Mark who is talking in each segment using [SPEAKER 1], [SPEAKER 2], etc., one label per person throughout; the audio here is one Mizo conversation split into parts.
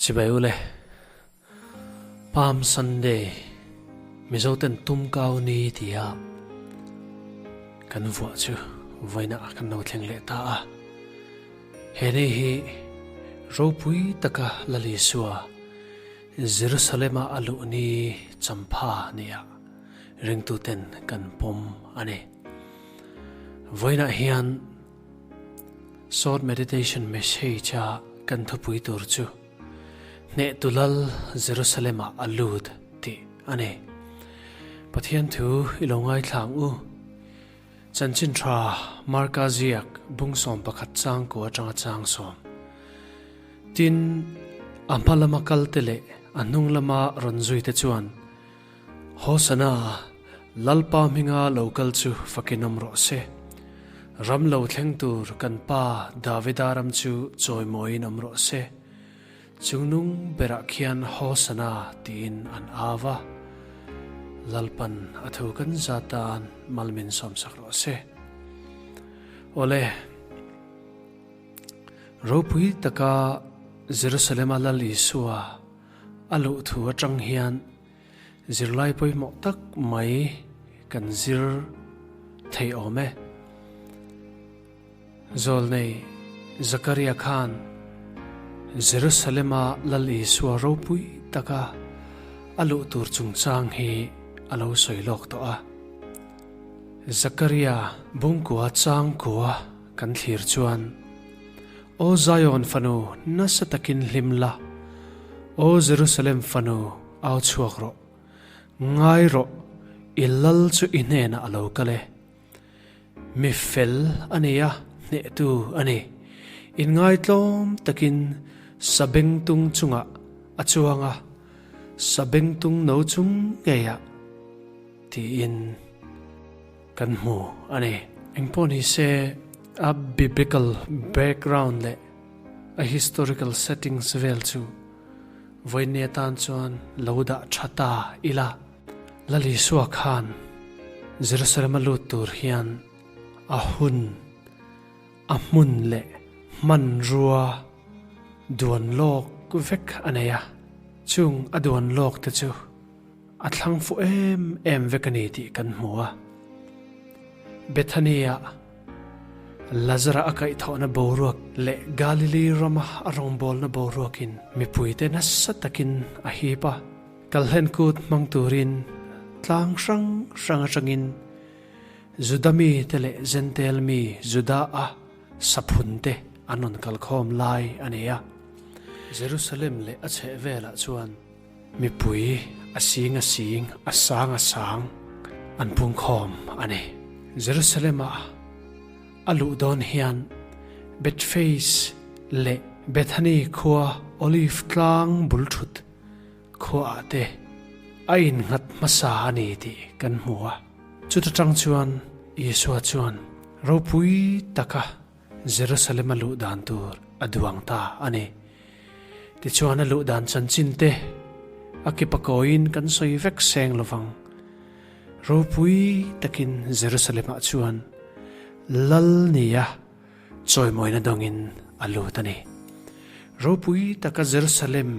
[SPEAKER 1] Chibai ule. Palm Sunday, Mizoten tumkau ni tia kan vuah chu vawiinah kan lo thleng leh ta a. He ni hi ropui taka Lal Isua Jerusalem-a a luh ni champha nia ringtuten kan pawm a ni. Vawiinah hian Short meditation message a kan thupui tur chu Hnehtu Lal Jerusalem-ah a lut tih a ni. Pathian thu i lo ngaithla ang u. Chanchin tha Marka ziak bung 11 chang kua atanga chang sawm. Tin, a hma lama kal te leh a hnung lama rawn zui te chuan, Hosana, Lalpa hminga lo kal chu fakin awm rawh se. Ram lo thleng tur kan pa Davida ram chu chawimawiin awm rawh se. Chungnung berah khian Hosana tiin an au a. Lalpan a thu kan zatan malmin sawmsak rawh se. Awle. Ropui taka Jerusalema Lal Isua a luh thu atang hian zirlai pawimawh tak mai kan zir thei awm e. Zawlnei Zakaria khan Jerusalema Lal Isua ropui taka a luh tur chungchang hi a lo sawi lawk tawh a. Zakaria bungkua changkua Kan thlir chuan, Aw Zion fanu, nasa takin hlim la, Aw Jerusalem fanu, au chhuak rawh. Ngai rawh, i lal chu i hnenah a lo kal e. Mi fel a ni a, hnehtu a ni. Inngaitlawm takin sabengtung chungah a chuang a, sabengtung no chung ngeiah, tiin. Kan hmu a ni. Engpawh ni se, a biblical background leh a historical settings vel chu vawiinni atan chuan lo dah tha ta ila. Lal Isua khan Jerusalem a lut tur hian a hun, a hmun leh hmanrua duan lawk vek a nei a. Chung a duan lawk te chu A thlang fuh em em vek a ni tih kan hmu a. Bethany-ah Lazara a kaihthawhna boruak leh Galili rama a rawngbawlna boruakin mipuite nasa takin a hip a. Kalhlen kut hmang turin tlang hrang hrang atangin Juda mite leh Jentail mi Juda-a saphunte an rawn kalkhawm lai a ni a. Jerusalem leh a chhehvelah chuan Mipui a sing a sing, a sang a sang an pungkhawm a ni. Jerusalem-ah a luh dawn hian Bethphage leh Bethany khua Olive tlang bul thut khuaah te a innghat hmasa a ni tih kan hmu a. Chuta tang chuan Isua chuan ropui taka Jerusalem a luh dan tur a duang ta a ni. Tichuan a luh dan chanchin te a ki pakawiin kan sawi vek seng lovang. Ropui takin Jerusalem ah chuan Lal nia chawimawina dawngin a lut a ni. Ropui taka Jerusalem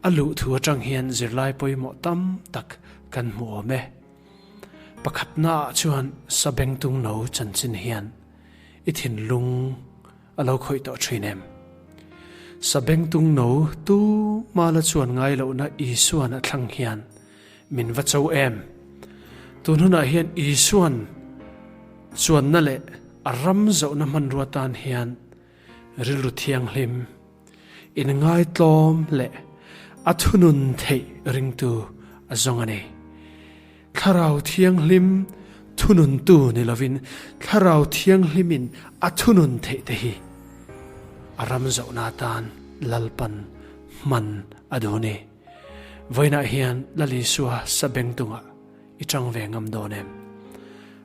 [SPEAKER 1] a luh thu atang hian zirlai pawimawh tam tak kan hmu awm e. Pakhatnaah chuan sabengtung no chanchin hian i thinlung a lo khawih tawh thin em? Sabengtung no tu mala chuan ngai lohna Isuan a thlang hian min va cho em? Tun hunah hian Isuan chuanna leh a ram zohna hmanrua tan hian rilru thianghlim, inngaitlawm leh a thunun theih ringtu a zawng a ni. Thlarau Thianghlim thununtu ni lovin Thlarau Thianghlimin a thunun theih te hi a ram zohna atan Lalpan hman a duh ni. Vawiinah hian Lal Isua sabengtungah i chang ve ngam dawn em?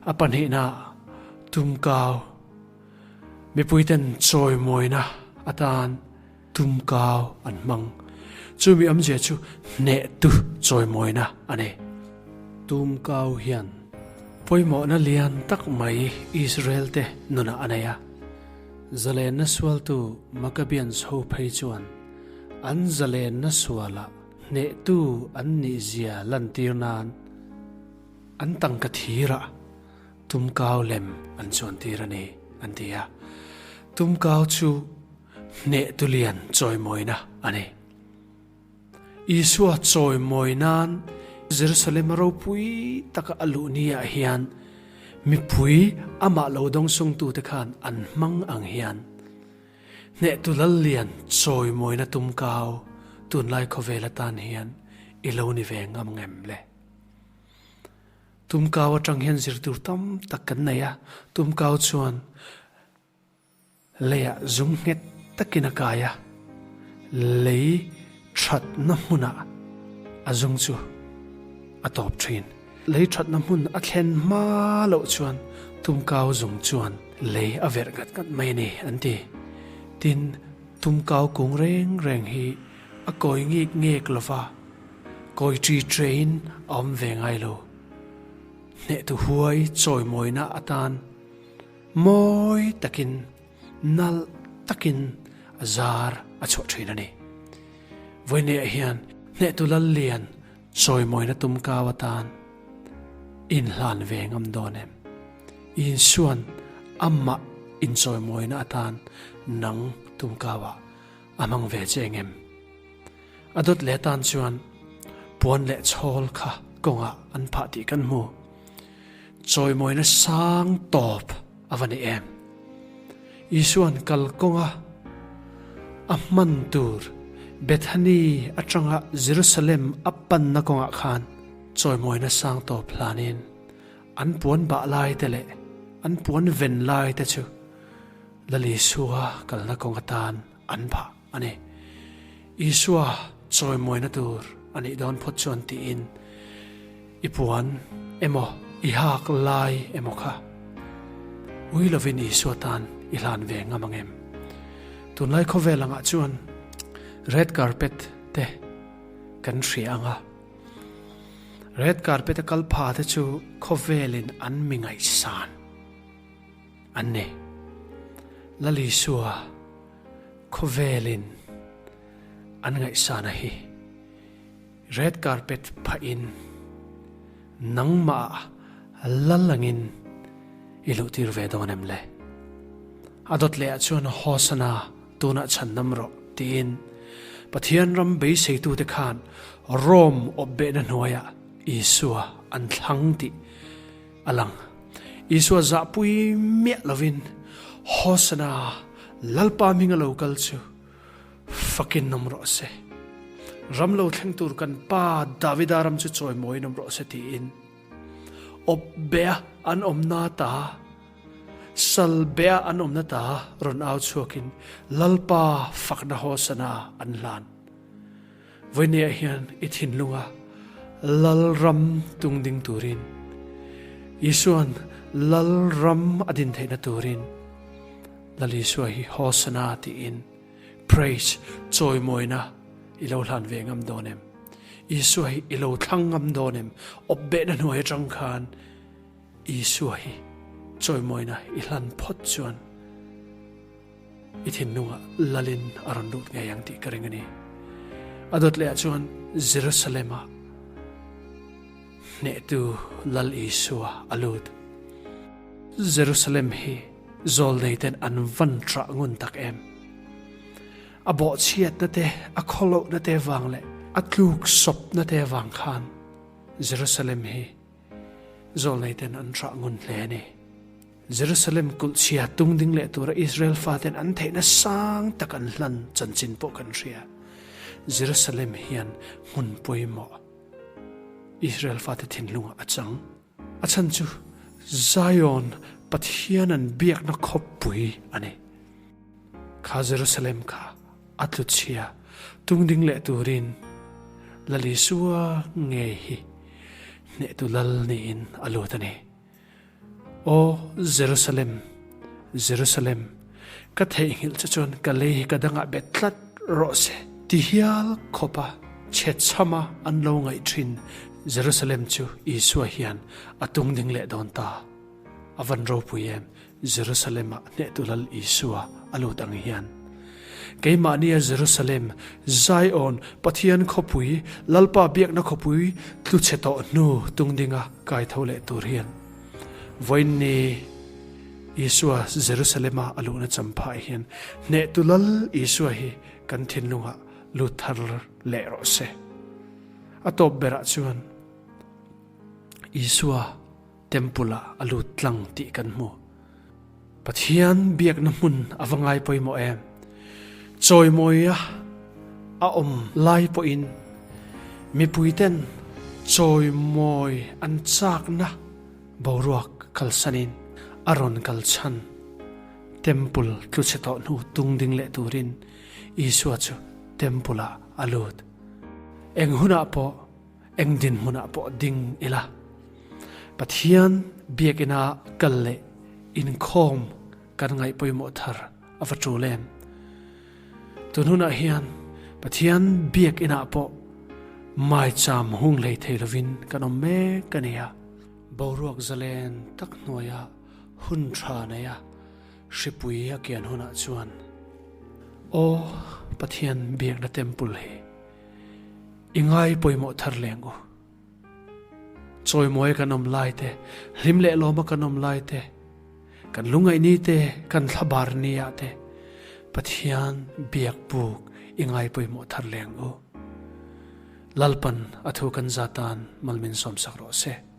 [SPEAKER 1] A pahnihna tumkau Mipuiten chawimawina atan tumkau an hmang. Chumi awmzia chu hnehtu chawimawina a ni. Tumkau hian pawimawhna lian tak mai Israel-te nunah a nei a. Zalenna sualtu Maccabeans ho phei chuan. An zalenna sualah hnehtu an nihzia lantir nan an tangka thirah tumkau lem an chuantir a ni, an ti a. Tumkau chu hnehtu lian chawimawina a ni. Isua chawimawi nan Jerusalem a ropui taka a luh ni ah hian mipui amah lo dawngsungtute khan an hmang ang hian hnehtu Lallian chawimawina tumkau tunlai khawvel atan hian i lo ni ve ngam ngem le. Tumkau atang hian zirtur tam tak kan nei a, tumkau chuan Leiah zum nghet takin a kai a, lei thatna hmunah a zung chu a tawp thin. Lei thatna hmun a thlen hma loh chuan tumkau zung chuan lei a verh ngat ngat mai a ni, an ti. Tin, tumkau kung reng reng hi a kawi ngik ngek lo va, kawi ṭi ṭein a awm ve ngai lo. Hnehtu huai chawimawina atan Mawi takin, nalh takin a zar a chhuah thin a ni. Vawineah hian hnehtu Lallian chawimawina tum kau atan inhlan ve ngam dawn em? Insuan amah inchawimawina atan nang tum kauah a hmang ve che engem? A dawt leh atan chuan puan leh chhawl kha kawngah an phah tih kan hmu. Chawimawina sang tawp a va ni em? Isua'n kalkawnga a hman tur Bethany atanga Jerusalem a panna kawngah khan chawimawina sang tawp hlanin an puan bah lai te leh an puan ven lai te chu Lal Isua kalna kawng atan an phah a ni. Isua chawimawina tur a nih dawn phawt chuan tiin i puan emaw i hak lai emaw kha ui lovin Isua tan i hlan ve ngam ang em? Tunlai khawvel angah chuan red carpet te kan hria ang a, red carpet a kal pha te chu khawvelin an mi ngaihsan an ni. Lal Isua khawvelin an ngaihsana hi red carpet phahin nangmah lal angin i luhtir ve dawn em le? A dawt lehah chuan Hosana tunah chhandam rawh tiin Pathian ram beiseitute khan Rome awpbehna hnuaiah Isua an thlang tih a lang. Isua zahpui miah lovin Hosana Lalpa hming a lo kal chu fakin awm rawh se. Ram lo thleng tur kan pa Davida ram chu chawimawiin awm rawh se tiin awp beh a an awmna ta, sal beh a an awmna ta rawn au chhuakin Lalpa fakna Hosana an hlan. Vawinia hian i thinlunga Lalram tung ding turin, Isua'n Lalram a din theihna turin Lal Isua hi Hosana tiin praise, chawimawina, i lo hlan ve ngam dawn em? Isua hi i lo thlang ngam dawn em? Awpbehna hnuai atang khan Isua hi chawimawina i hlan phawt chuan I thinlungah lalin a rawn lut ngei ang tih ka ring a ni. A dawt lehah chuan Jerusalem-ah hnehtu Lal Isua a lut. Jerusalem hi zawlneiten an van hrah ngun tak em? A bawhchhiatna te, a khawlohna te vang leh a tluksawpna te vang khan Jerusalem hi zawlneiten an hrah ngun hle a ni. Jerusalem kulhchhia tung ding leh tura Israel faten an theihna sang tak an hlan chanchin pawh kan hria. Jerusalem hian hmun pawimawh Israel fate thinlungah a chang. A chhan chu Zion Pathian an biakna khawppui a ni. Kha Jerusalem kha a tluchhia tung ding leh turin Lal Isua ngei hi hnehtu lal niin a lut a ni. Aw Jerusalem, Jerusalem, ka theihnghilh che chuan ka lei hi ka dangah bet tlat rawh se ti hial khawpa chhechhama an lo ngaih thin Jerusalem chu Isua hian a tung ding leh dawn ta. A van ropui em, Jerusalem-ah hnehtu Lal Isua a lut ang hian. Keimahnia Jerusalem, Zion, Pathian khawpui, Lalpa biakna khawpui tlu chhe tawh hnu tung dinga kai tho leh tur hian vawiin ni Isua Jerusalema a luhna champhaah hian hnehtu Lal Isua hi kan thinlungah lut thar leh rawh se. A tawp berah chuan Isua Temple ah a lut tlang tih kan hmu. Pathian biakna hmun a va ngai pawimawh em? Chawimawia a awm lai pawhin mipuiten chawimawi an chakna boruak kalsanin a rawn kal chhan Temple tlu chhe tawh hnu tung ding leh turin Isua chu Temple ah a lut. Eng hunah pawh Eng dinhmunah pawh ding ila, Pathian biakina kal leh inkhawm kan ngaih pawimawh thar a va tul em? Tun hunah hian Pathian biakinah pawh maicham hung hlei thei lovin kan awm mek a ni a. Boruak zalen tak hnuaia hun tha neia hripui a kian hunah chuan, Aw Pathian biakna temple hi, I ngai pawimawh thar leng u. Chawimawi kan awm lai te, hlim leh lawma kan awm lai te, kan lungaih ni te, kan thlabar ni ah te Pathian biak buk i ngai pawimawh thar leng u. Lalpan a thu kan za tan malmin sawmsak rawh se.